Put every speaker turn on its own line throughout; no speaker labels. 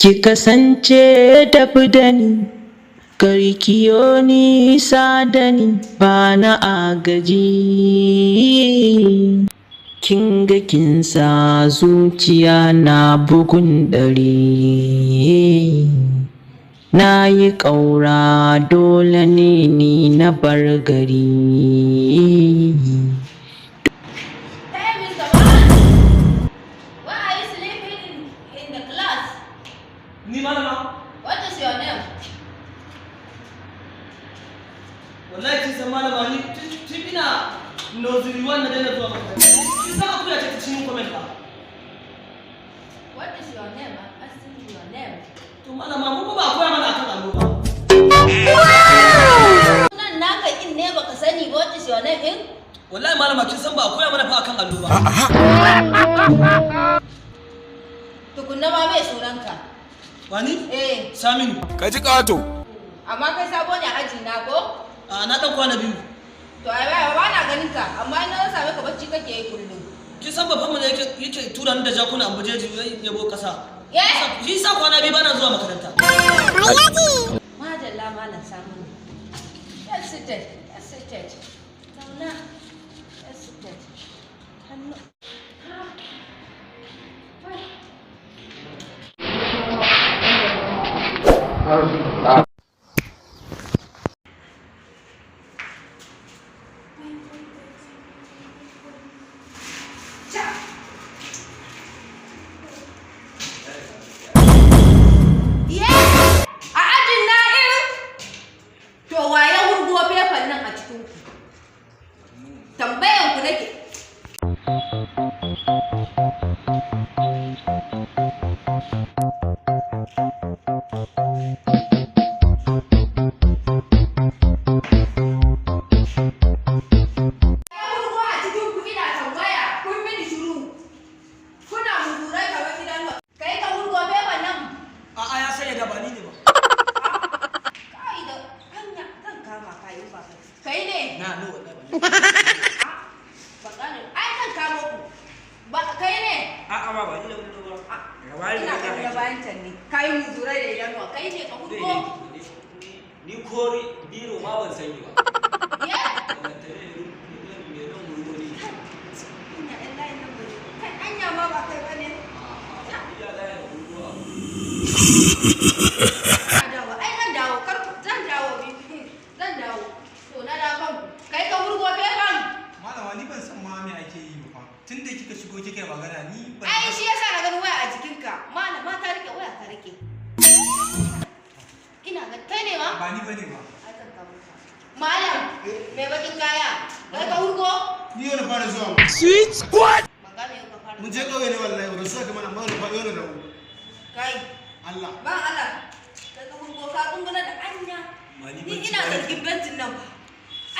Ki kasance tafi da ni, kar ki yo nisa da ni, ba na agaji. Kin ga kin sa zuciya na bugun ɗari. Na yi ƙaura, dole ne ni na bar gari.
Hey, Mr. Man! Why are you sleeping in the class?
Ni, malama?
What is your name?
Wallahi kin san, malama, ni tun ina nursery 1 na daina zuwa makaranta. Kin san akuya ce ta ci min comment ba.
What is your name? I'm asking you your name.
To malama, mu ba a koya mana akan allo ba.
Sunan naka in ne baka sani ba, what is your name in?
Wallahi malama, kin san ba a koya mana fa akan allo ba.
Tukunna ma, mai sunanka?
Wani?
Eh.
Saminu.
Ka ji ƙato.
Amma kai sabo ne a aji na ko?
A, na dan kwana biyu.
To ai ba na ganin ka, amma in na same ka bacci kake yi kullum.
Kin san babban mu ne yake tura ni da jakuna an bujeji zai yabo kasa.
Eh?
Shi sa kwana biyu bana zuwa makaranta.
Madalla, Malam Saminu. Yes, seated. Yes, seated. Zauna. Yes, seated. Hannu. Ha. Wai. Cha. Yes! A ajin na irin? To waye wurgo fefan nan a cikin ku? Tambayan ku nake. Waye wurgo a cikin ku, ina tambaya, kun mini shiru. Kuna muzurai kamar idanuwa. Kai ka wurgo fefan nan?
A'a, ya sanya da ba ni ne ba.
Kai da hanya zan kama ka yi ba kai. Kai ne?
Na no, wallahi ba ni.
Ba gane. Ai zan kamo ku. Ba kai ne?
A'a, ba ni da wani ba.
Ina ganin na bayan can ne. Kai muzurai da idanuwa. Kai ne ka wurgo?
Ni kori biro ma ban sani ba.
Ye?
Balantane me zan wurgo ni?
Anya ɗan layin nan bai. Kai, anya ma ba kai bane.
Iya, layin wurgo abu.
Ina dawo. Ai zan dawo. Kar zan dawo. Zan dawo. To na dawo kanku. Kai ka wurgo fefan?
Malama, ni ban san ma me ake yi ba fa. Tun da kika shigo kika yi magana, ni ban
Ai shi yasa na gani waya a jikinka. Malama ta rike waya, ta rike. Ina ga kai ne ma?
Ba ni bane ba.
Ai zan kamo ka. Malam, mai bakin kaya. Kai ka wurgo?
Ni yau na fara zuwa.
Ban gane yau ka fara.
Mun je ƙauye ne wallahi, wurin suka mana, amma na yau na dawo.
Kai.
Allah.
Ba Allah. Kai ka wurgo, ka tsunguna da anya.
Ma ni
Ni
bacci
ina
ma nake.
zargin bencin nan fa.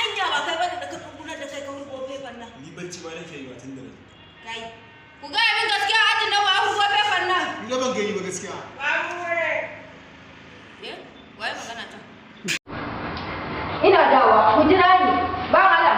Anya ba kai bane da ka tsunguna da kai ka wurgo fefan nan?
Ni bacci ma nake yi wa tun da na zo.
Kai. Ku gaya min gaskiya, ajin nan wa wurgo fefan nan?
Ni ga ban gani ba gaskiya.
Eh, waye magana ta? Ina dawa, ku jira ni. Ba Allah.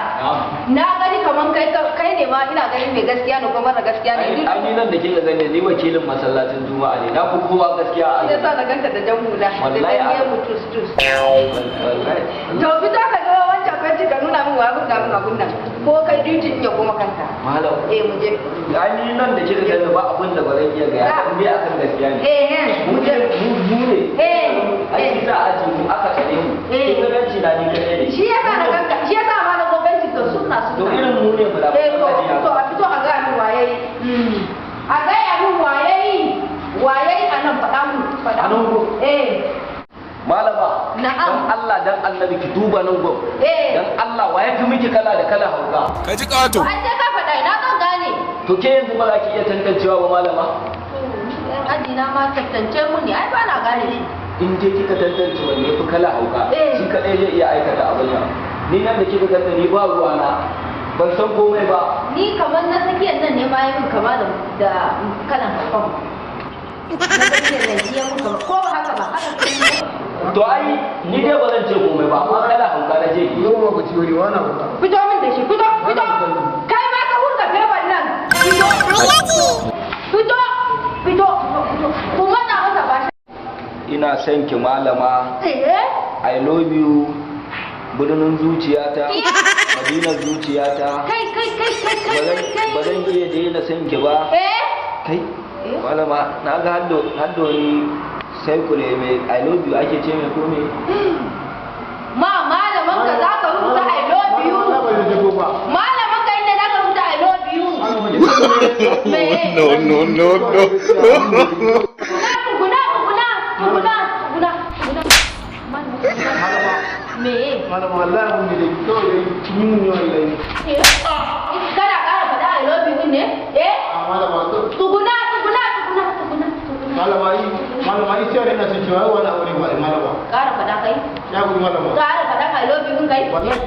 Na gani kaman kai kai ne ma, ina ganin mai gaskiya ne ko mara gaskiya ne.
Ai ni nan da kika gani, ni wakilin masallacin Juma'a ne, na fi kowa gaskiya a
Shi yasa na ganka da jan hula. Da
Wallahi
jan gemu tus tus.
Wallahi.
To fita ka zo wancan benci ka nuna min wa buga min abun nan. Ko kai dutin ya koma kanka.
Malam.
Eh, mu je.
Ai ni nan da kika gani, ba abin da ba zan iya gaya ba in dai akan gaskiya ne.
Eh,
Mu ne, mu ne.
Eh.
Ai shi sa a ce mu aka tsare mu.
Eh.
Kin ga benci na, ni kadai ne.
Shi yasa na ganka, shi yasa ma na go bencin ka sunna
To
sunna.
irin mu ne mu da
Eh, to a fito a gaya min waye yi. A gaya min waye yi. Waye yi a nan, faɗa mu, faɗa
A nan
mu.
ko?
Eh.
Malama.
Na'am.
Dan Allah dan Annabi ki duba nan gwam.
Eh.
Dan Allah, waye fi miki kala da kala hauka?
Ka ji ƙato.
Ai sai ka faɗa, ina zan gane.
To ke yanzu ba za ki iya tantancewa ba, malama?
To ni ɗan aji na ma tantance mu ne, ai ba na gane shi.
In dai kika tantance wanne ya fi kala hauka,
Eh.
shi kadai zai iya aikata abin nan. Ni nan da kika ganta, ni ba ruwana, ban san komai ba.
Ni kamar na tsakiyar nan ne ma ya min kama da kalan haukan. Na tsakiyar nan shi ya min kama, ko ba haka ba haka ne.
To ai ni dai ba zan ce komai ba, amma kala hauka na je ki.
Yau ma ku ci wani wani abu.
Fito min da shi, fito, fito. Kai ma ka hurga feban nan. Fito. Fito, fito, fito. Ku matsa masa ba.
Ina son ki, malama.
Eh?
I love you. Birnin zuciyata, madinar zuciyata.
Kai, kai, kai, kai, kai, kai, kai.
Ba zan iya daina son ki ba.
Eh?
Kai, malama, na ga haddo ni sai kule mai I love you ake ce mai ko me?
Ma malamin ka za ka rubuta "I love you"?
Wallahi ba da ko ba.
Malamin ka inda za ka rubuta "I love you"? Me?
No, no, no, no.
Tuguna, tuguna, tuguna, tuguna, tuguna.
Malama.
Me?
Malama, wallahi abun da dai kawai dai kin yi mun ne wallahi.
Eh? Kana ƙara faɗa "I love you" ne? Eh?
A malama to.
Tuguna, tuguna, tuguna, tuguna, tuguna.
Malama yi, malama yi cewa ina son cewa wani aure ba malama.
Ƙara faɗa kai.
Ya gudu, malama.
Ƙara faɗa "I love you" kai.
Wallahi.